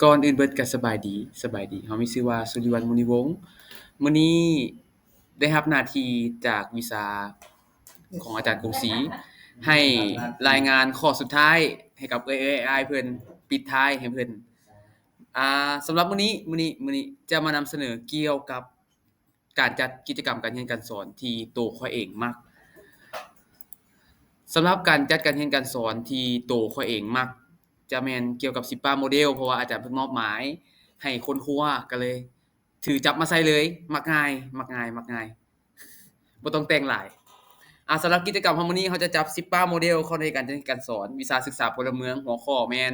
ກ່ອນອື່ນເບິດກໍສະບາຍດີ, ສະບາຍດີ. ເຮົາມີຊື່ວ່າ ສຸລິວັນ ມຸນີວົງ. ມື້ນີ້ໄດ້ຮັບໜ້າທີ່ຈາກວິຊາຂອງອາຈານກົງສີ ໃຫ້ລາຍງານຂໍ້ສຸດທ້າຍໃຫ້ກັບເອື້ອຍໆອ້າຍໆເພິ່ນ, ປິດທ້າຍໃຫ້ເພິ່ນ. ອ່າ ສຳລັບມື້ນີ້, ມື້ນີ້, ມື້ນີ້ຈະມານຳສະເໜີກ່ຽວກັບ ການຈັດກິດຈະກຳການຮຽນການສອນທີ່ໂຕຂ້ອຍເອງມັກ. ສຳລັບການຈັດການຮຽນການສອນທີ່ໂຕຂ້ອຍເອງມັກ ຈະແມ່ນກ່ຽວກັບສິບປາໂມເດວ, ເພາະວ່າອາຈານເພິ່ນມອບໝາຍໃຫ້ຄົ້ນຄວ້າ, ກໍເລີຍຖືຈັບມາໃຊ້ເລີຍ. ມັກງ່າຍ, ມັກງ່າຍ, ມັກງ່າຍ, ບໍ່ຕ້ອງແຕ່ງຫຼາຍ. ອາ ສຳລັບກິດຈະກຳເຮົາມື້ນີ້ ເຮົາຈະຈັບສິບປາໂມເດວເຂົ້າໃນການຈັດການສອນ ວິຊາສຶກສາພົນລະເມືອງ, ຫົວຂໍ້ແມ່ນ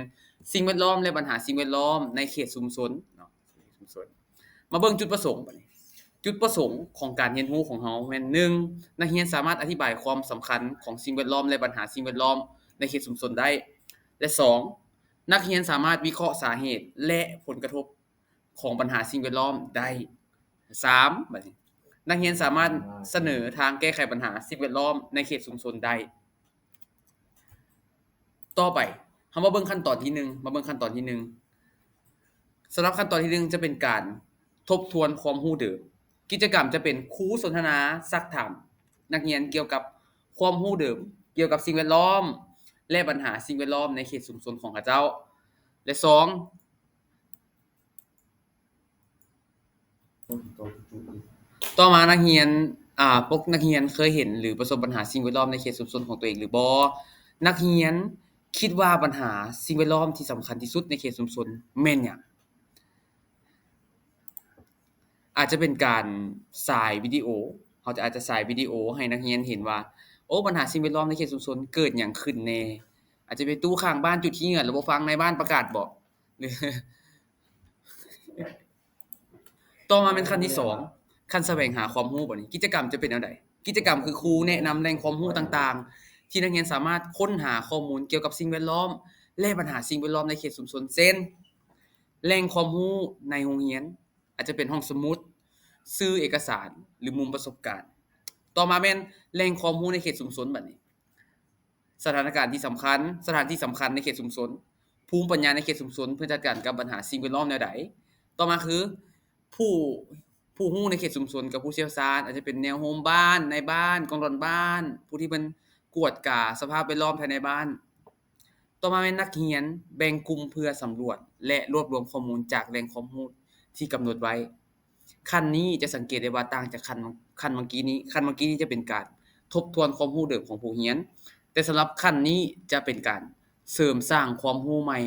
ສິ່ງແວດລ້ອມ ແລະ ບັນຫາສິ່ງແວດລ້ອມໃນເຂດຊຸມຊົນເນາະ, ໃນເຂດຊຸມຊົນ. ມາເບິ່ງຈຸດປະສົງບັດນີ້. ຈຸດປະສົງຂອງການຮຽນຮູ້ຂອງເຮົາແມ່ນ ໜຶ່ງ ນັກຮຽນສາມາດອະທິບາຍຄວາມສຳຄັນຂອງສິ່ງແວດລ້ອມ ແລະ ບັນຫາສິ່ງແວດລ້ອມໃນເຂດຊຸມຊົນໄດ້ ແລະ ສອງ ນັກຮຽນສາມາດວິເຄາະສາເຫດ ແລະ ຜົນກະທົບຂອງບັນຫາສິ່ງແວດລ້ອມໄດ້. ສາມ ບັດນີ້ ນັກຮຽນສາມາດສະເໜີທາງແກ້ໄຂບັນຫາສິ່ງແວດລ້ອມໃນເຂດຊຸມຊົນໄດ້. ຕໍ່ໄປ ເຮົາມາເບິ່ງຂັ້ນຕອນທີໜຶ່ງ, ມາເບິ່ງຂັ້ນຕອນທີໜຶ່ງ. ສຳລັບຂັ້ນຕອນທີໜຶ່ງຈະເປັນການທົບທວນຄວາມຮູ້ເດີມ. ກິດຈະກຳຈະເປັນຄູສົນທະນາຊັກຖາມນັກຮຽນກ່ຽວກັບຄວາມຮູ້ເດີມ ກ່ຽວກັບສິ່ງແວດລ້ອມ ແລະ ບັນຫາສິ່ງແວດລ້ອມໃນເຂດຊຸມຊົນຂອງເຂົາເຈົ້າ ແລະ ສອງ ຕໍ່ມານັກຮຽນ, ອາ, ພວກນັກຮຽນເຄີຍເຫັນ ຫຼື ປະສົບບັນຫາສິ່ງແວດລ້ອມໃນເຂດຊຸມຊົນຂອງຕົວເອງຫຼືບໍ່? ນັກຮຽນຄິດວ່າບັນຫາສິ່ງແວດລ້ອມທີ່ສຳຄັນທີ່ສຸດໃນເຂດຊຸມຊົນແມ່ນຫຍັງ? ອາດຈະເປັນການສາຍວິດີໂອ, ເຮົາຈະອາດຈະສາຍວິດີໂອໃຫ້ນັກຮຽນເຫັນວ່າ ໂອ້ ບັນຫາສິ່ງແວດລ້ອມໃນເຂດຊຸມຊົນເກີດຫຍັງຂຶ້ນແດ່? ອາດຈະເປັນຕູ້ຂ້າງບ້ານຈຸດຂີ້ເຫຍື້ອແລ້ວບໍ່ຟັງນາຍບ້ານປະກາດບໍ? ຫຼື ຕໍ່ມາແມ່ນຂັ້ນທີສອງ, ຂັ້ນສະແຫວງຫາຄວາມຮູ້. ບັດນີ້ກິດຈະກຳຈະເປັນແນວໃດ? ກິດຈະກຳຄືຄູແນະນຳແຫຼ່ງຄວາມຮູ້ຕ່າງໆ ທີ່ນັກຮຽນສາມາດຄົ້ນຫາຂໍ້ມູນກ່ຽວກັບສິ່ງແວດລ້ອມ ແລະ ບັນຫາສິ່ງແວດລ້ອມໃນເຂດຊຸມຊົນ ເຊັ່ນ ແຫຼ່ງຄວາມຮູ້ໃນໂຮງຮຽນ, ອາດຈະເປັນຫ້ອງສະໝຸດ, ສື່ເອກະສານ ຫຼື ມຸມປະສົບການ. ຕໍ່ມາແມ່ນແຫຼ່ງຄວາມຮູ້ໃນເຂດຊຸມຊົນ. ບັດນີ້ ສະຖານະການທີ່ສຳຄັນ, ສະຖານທີ່ສຳຄັນໃນເຂດຊຸມຊົນ, ພູມປັນຍາໃນເຂດຊຸມຊົນເພື່ອຈັດການກັບບັນຫາສິ່ງແວດລ້ອມແນວໃດ? ຕໍ່ມາຄື ຜູ້, ຜູ້ຮູ້ໃນເຂດຊຸມຊົນກັບຜູ້ຊ່ຽວຊານ, ອາດຈະເປັນແນວໂຮມບ້ານ, ນາຍບ້ານ, ກອງດອນບ້ານ, ຜູ້ທີ່ເພິ່ນກວດກາສະພາບແວດລ້ອມພາຍໃນບ້ານ. ຕໍ່ມາແມ່ນນັກຮຽນ, ແບ່ງກຸ່ມເພື່ອສຳຫຼວດ ແລະ ລວບລວມຂໍ້ມູນຈາກແຫຼ່ງຄວາມຮູ້ທີ່ກຳນົດໄວ້. ຂັ້ນນີ້ຈະສັງເກດໄດ້ວ່າຕ່າງຈາກຂັ້ນ, ຂັ້ນເມື່ອກີ້ນີ້. ຂັ້ນເມື່ອກີ້ນີ້ຈະເປັນການທົບທວນຄວາມຮູ້ເດີມຂອງຜູ້ຮຽນ, ແຕ່ສຳລັບຂັ້ນນີ້ຈະເປັນການເສີມສ້າງຄວາມຮູ້ໃໝ່,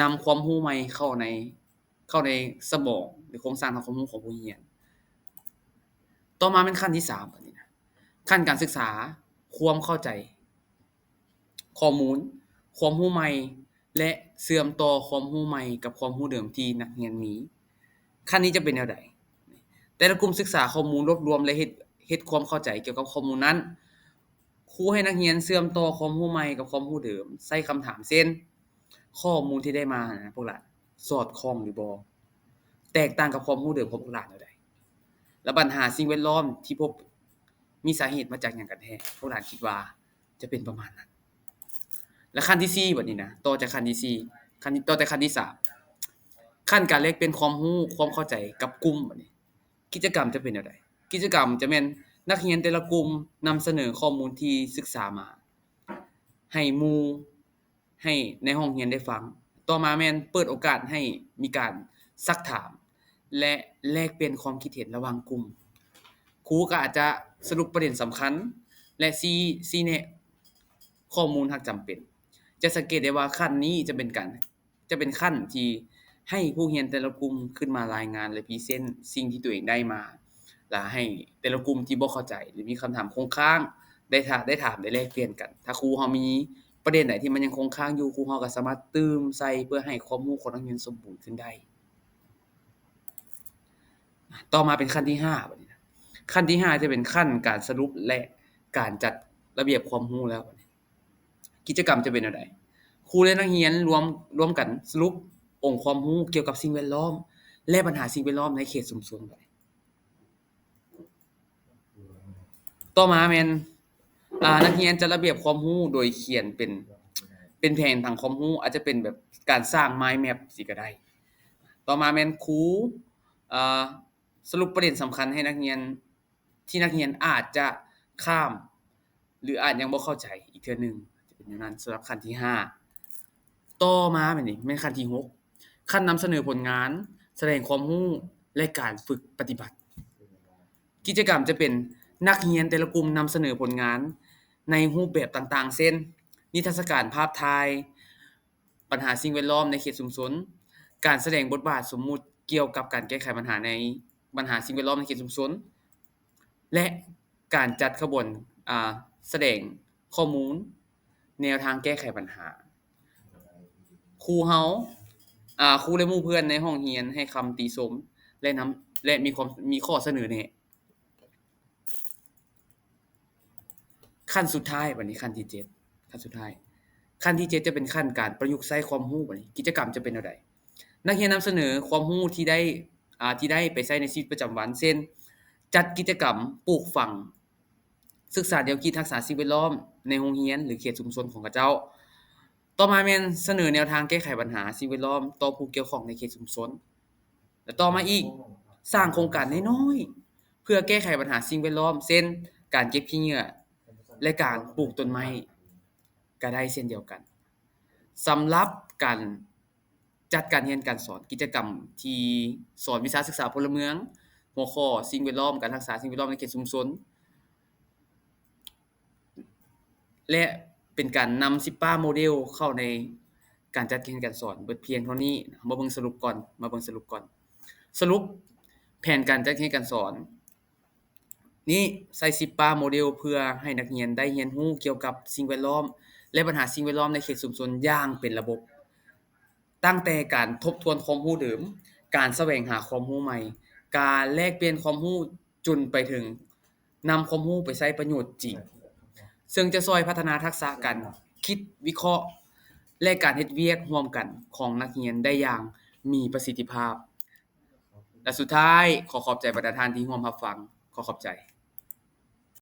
ນຳຄວາມຮູ້ໃໝ່ເຂົ້າໃນ, ເຂົ້າໃນສະໝອງ ຫຼື ໂຄງສ້າງທາງຄວາມຮູ້ຂອງຜູ້ຮຽນ. ຕໍ່ມາແມ່ນຂັ້ນທີສາມ ບັດນີ້ນະ, ຂັ້ນການສຶກສາຄວາມເຂົ້າໃຈ ຂໍ້ມູນ, ຄວາມຮູ້ໃໝ່ ແລະ ເຊື່ອມຕໍ່ຄວາມຮູ້ໃໝ່ກັບຄວາມຮູ້ເດີມທີ່ນັກຮຽນມີ. ຂັ້ນນີ້ຈະເປັນແນວໃດ? ແຕ່ລະກຸ່ມສຶກສາຂໍ້ມູນ, ລວບລວມ ແລະ ເຮັດ, ເຮັດຄວາມເຂົ້າໃຈກ່ຽວກັບຂໍ້ມູນນັ້ນ. ຄູໃຫ້ນັກຮຽນເຊື່ອມຕໍ່ຄວາມຮູ້ໃໝ່ກັບຄວາມຮູ້ເດີມ, ໃຊ້ຄຳຖາມເຊັ່ນ ຂໍ້ມູນທີ່ໄດ້ມານະ ພວກຫຼານສອດຄ່ອງຫຼືບໍ່? ແຕກຕ່າງກັບຄວາມຮູ້ເດີມຂອງພວກຫຼານແນວໃດ? ແລະ ບັນຫາສິ່ງແວດລ້ອມທີ່ພົບມີສາເຫດມາຈາກຫຍັງກັນແທ້? ພວກຫຼານຄິດວ່າຈະເປັນປະມານນັ້ນ. ແລະ ຂັ້ນທີສີ່ ບັດນີ້ນະ, ຕໍ່ຈາກຂັ້ນທີສີ່, ຂັ້ນ, ຕໍ່ແຕ່ຂັ້ນທີສາມ, ຂັ້ນການແລກປ່ຽນຄວາມຮູ້, ຄວາມເຂົ້າໃຈກັບກຸ່ມ. ບັດນີ້ ກິດຈະກຳຈະເປັນແນວໃດ? ກິດຈະກຳຈະແມ່ນນັກຮຽນແຕ່ລະກຸ່ມນຳສະເໜີຂໍ້ມູນທີ່ສຶກສາມາໃຫ້ໝູ່, ໃຫ້ໃນຫ້ອງຮຽນໄດ້ຟັງ. ຕໍ່ມາແມ່ນເປີດໂອກາດໃຫ້ມີການຊັກຖາມ ແລະ ແລກປ່ຽນຄວາມຄິດເຫັນລະຫວ່າງກຸ່ມ. ຄູກໍອາດຈະສະຫຼຸບປະເດັນສຳຄັນ ແລະ ຊີ້, ຊີ້ແນະຂໍ້ມູນຫາກຈຳເປັນ. ຈະສັງເກດໄດ້ວ່າຂັ້ນນີ້ຈະເປັນການ ຈະເປັນຂັ້ນທີ່ໃຫ້ຜູ້ຮຽນແຕ່ລະກຸ່ມຂຶ້ນມາລາຍງານ ແລະ ພຣີເຊັນສິ່ງທີ່ຕົວເອງໄດ້ມາ ແລະ ໃຫ້ແຕ່ລະກຸ່ມທີ່ບໍ່ເຂົ້າໃຈ ຫຼື ມີຄຳຖາມຄົງຄ້າງ ໄດ້ຖາ, ໄດ້ຖາມ ໄດ້ແລກປ່ຽນກັນ. ຖ້າຄູເຮົາມີປະເດັນໃດທີ່ມັນຍັງຄົງຄ້າງຢູ່, ຄູເຮົາກໍສາມາດຕື່ມໃສ່ເພື່ອໃຫ້ຄວາມຮູ້ຂອງນັກຮຽນສົມບູນຂຶ້ນໄດ້. ຕໍ່ມາເປັນຂັ້ນທີຫ້າ ບັດນີ້ນະ. ຂັ້ນທີຫ້າຈະເປັນຂັ້ນການສະຫຼຸບ ແລະ ການຈັດລະບຽບຄວາມຮູ້ແລ້ວ. ກິດຈະກຳຈະເປັນແນວໃດ? ຄູ ແລະ ນັກຮຽນລວມ, ລວມກັນສະຫຼຸບອົງຄວາມຮູ້ກ່ຽວກັບສິ່ງແວດລ້ອມ ແລະ ບັນຫາສິ່ງແວດລ້ອມໃນເຂດຊຸມຊົນ. ຕໍ່ມາແມ່ນ, ອາ, ນັກຮຽນຈັດລະບຽບຄວາມຮູ້ໂດຍຂຽນເປັນ ປັນແຜນຜັງຄວາມຮູ້ ອາດຈະເປັນແບບການສ້າງ mind map ຊີ້ກໍໄດ້. ຕໍ່ມາແມ່ນຄູ ເອີ ສະຫຼຸບປະເດັນສຳຄັນໃຫ້ນັກຮຽນ ທີ່ນັກຮຽນອາດຈະຂ້າມ ຫຼື ອາດຍັງບໍ່ເຂົ້າໃຈອີກເທື່ອໜຶ່ງ ຈະເປັນແນວນັ້ນສຳລັບຂັ້ນທີຫ້າ. ຕໍ່ມາແມ່ນນີ້ ແມ່ນຂັ້ນທີຫົກ ຂັ້ນນຳສະເໜີຜົນງານ, ສະແດງຄວາມຮູ້ ແລະ ການຝຶກປະຕິບັດ. ກິດຈະກຳຈະເປັນນັກຮຽນແຕ່ລະກຸ່ມນຳສະເໜີຜົນງານໃນຮູບແບບຕ່າງໆ ເຊັ່ນ ນິທັດສະການພາບຖ່າຍ, ບັນຫາສິ່ງແວດລ້ອມໃນເຂດຊຸມຊົນ, ການສະແດງບົດບາດສົມມຸດກ່ຽວກັບການແກ້ໄຂບັນຫາໃນ ບັນຫາສິ່ງແວດລ້ອມໃນເຂດຊຸມຊົນ ແລະ ການຈັດຂະບວນ ອາ ສະແດງຂໍ້ມູນແນວທາງແກ້ໄຂບັນຫາ. ຄູເຮົາ ອາ ຄູ ແລະ ໝູ່ເພື່ອນໃນຫ້ອງຮຽນໃຫ້ຄຳຕິຊົມ ແລະ ນຳ ແລະ ມີຄວາມ ມີຂໍ້ສະເໜີແນະ. ຂັ້ນສຸດທ້າຍ ບັດນີ້ຂັ້ນທີເຈັດ ຂັ້ນສຸດທ້າຍ ຂັ້ນທີເຈັດຈະເປັນຂັ້ນການປະຍຸກໃຊ້ຄວາມຮູ້. ບັດນີ້ກິດຈະກຳຈະເປັນແນວໃດ? ນັກຮຽນນຳສະເໜີຄວາມຮູ້ທີ່ໄດ້ ອາ ທີ່ໄດ້ໄປໃຊ້ໃນຊີວິດປະຈຳວັນ ເຊັ່ນ ຈັດກິດຈະກຳປູກຝັງສຶກສາແນວຄິດຮັກສາສິ່ງແວດລ້ອມໃນໂຮງຮຽນ ຫຼື ເຂດຊຸມຊົນຂອງເຂົາເຈົ້າ. ຕໍ່ມາແມ່ນສະເໜີແນວທາງແກ້ໄຂບັນຫາສິ່ງແວດລ້ອມຕໍ່ຜູ້ກ່ຽວຂ້ອງໃນເຂດຊຸມຊົນ. ແລະ ຕໍ່ມາອີກ ສ້າງໂຄງການນ້ອຍໆ ເພື່ອແກ້ໄຂບັນຫາສິ່ງແວດລ້ອມ ເຊັ່ນ ການເກັບຂີ້ເຫຍື້ອ ແລະ ການປູກຕົ້ນໄມ້ ກໍໄດ້ເຊັ່ນດຽວກັນ. ສຳລັບການຈັດການຮຽນການສອນ ກິດຈະກຳທີ່ສອນວິຊາສຶກສາພົນລະເມືອງ ຫົວຂໍ້ສິ່ງແວດລ້ອມ ການຮັກສາສິ່ງແວດລ້ອມໃນເຂດຊຸມຊົນ ແລະ ເປັນການນຳຊິບປາໂມເດວເຂົ້າໃນການຈັດການຮຽນການສອນ. ເບິດພຽງເທົ່ານີ້. ເຮົາມາເບິ່ງສະຫຼຸບກ່ອນ ມາເບິ່ງສະຫຼຸບກ່ອນ. ສະຫຼຸບແຜນການຈັດການຮຽນການສອນນີ້ໃຊ້ຊິບປາໂມເດວ ເພື່ອໃຫ້ນັກຮຽນໄດ້ຮຽນຮູ້ກ່ຽວກັບສິ່ງແວດລ້ອມ ແລະ ບັນຫາສິ່ງແວດລ້ອມໃນເຂດຊຸມຊົນຢ່າງເປັນລະບົບ. ຕັ້ງແຕ່ການທົບທວນຄວາມຮູ້ເດີມ, ການສະແຫວງຫາຄວາມຮູ້ໃໝ່, ການແລກປ່ຽນຄວາມຮູ້ ຈົນໄປເຖິງນຳຄວາມຮູ້ໄປໃຊ້ປະໂຫຍດຈິງ, ເຊິ່ງຈະຊ່ວຍພັດທະນາທັກສະການຄິດວິເຄາະ ແລະ ການເຮັດວຽກຮ່ວມກັນຂອງນັກຮຽນໄດ້ຢ່າງມີປະສິດທິພາບ. ແລະ ສຸດທ້າຍ, ຂໍຂອບໃຈບັນດາທ່ານທີ່ຮ່ວມຮັບຟັງ. ຂໍຂອບໃຈ.